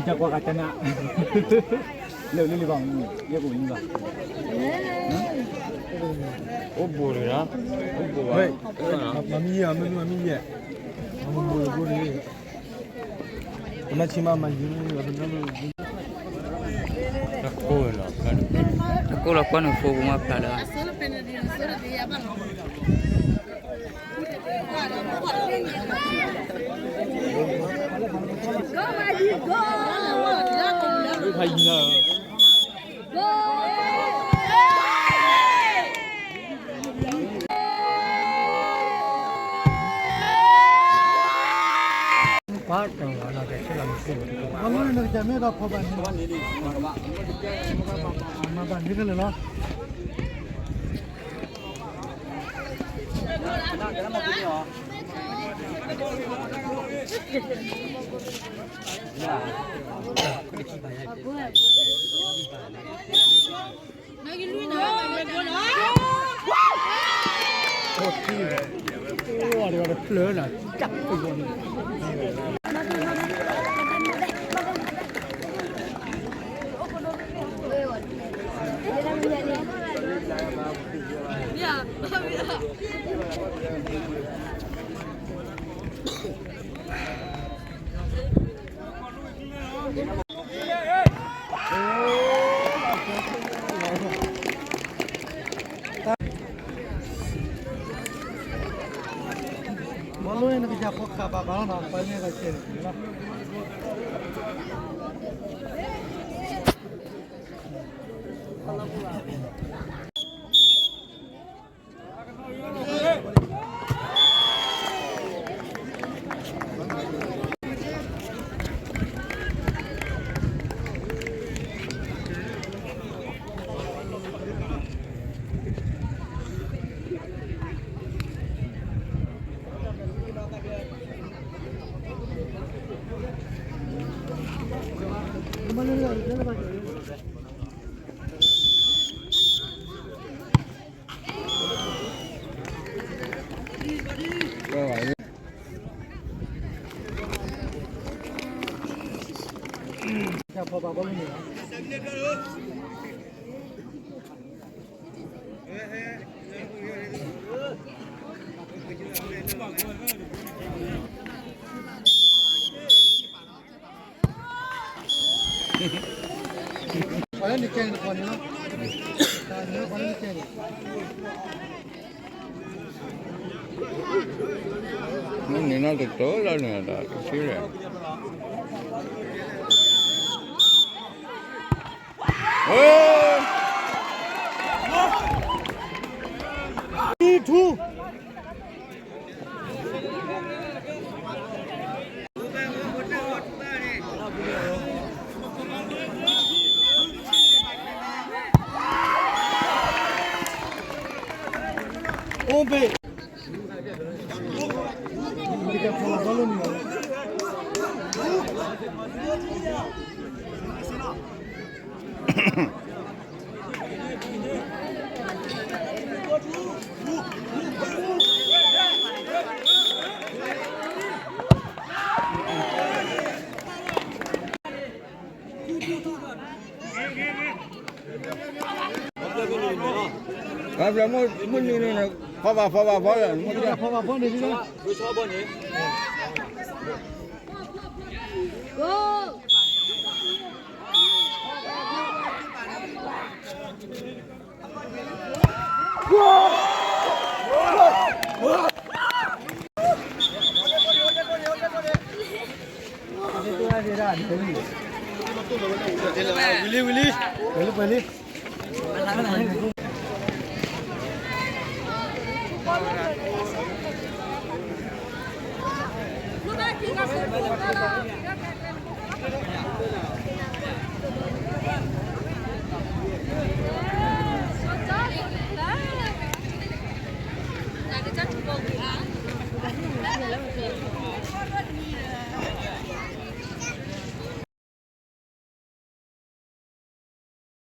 ကကွၢ်ကတနၣ်, လၢလၢလၢဘၣ်, ယဲၢ်ကဝံၤလံဘၣ်, အိၣ်ဘူးလံလီၤ, အိၣ်ဘူးဘၣ်, မမံယဲၢ်, မမံယဲၢ်, မမံယဲၢ်, မမံယဲၢ်, မမံယဲၢ်, တကိၢ်လီၤကွၢ်န့ၣ်ဖိပူၤမးဖျါလၢ မၤလိန့ၣ် နကစၢ်ဖိခးဘၣ်ဘၣ်လီၤနီၤ, ပှၤမ့ၢ်ကဆဲးန့ၣ်လီၤ. မ့ၢ်န့ၣ်နီၢ်တတိၤလီၤန့ၣ်ဒီး တဆံလဲၣ်. အိၣ်ဘ့ၣ် မုၢ်နံၤန့ၣ် ဖီဘၣ်ဖီဘၣ်ဖီလၢ မုၢ်နံၤဖီဘၣ်ဖီန့ၣ် ဝံၤလံ ဝံၤလံ ပှဲၤလံ ပှဲၤလံ.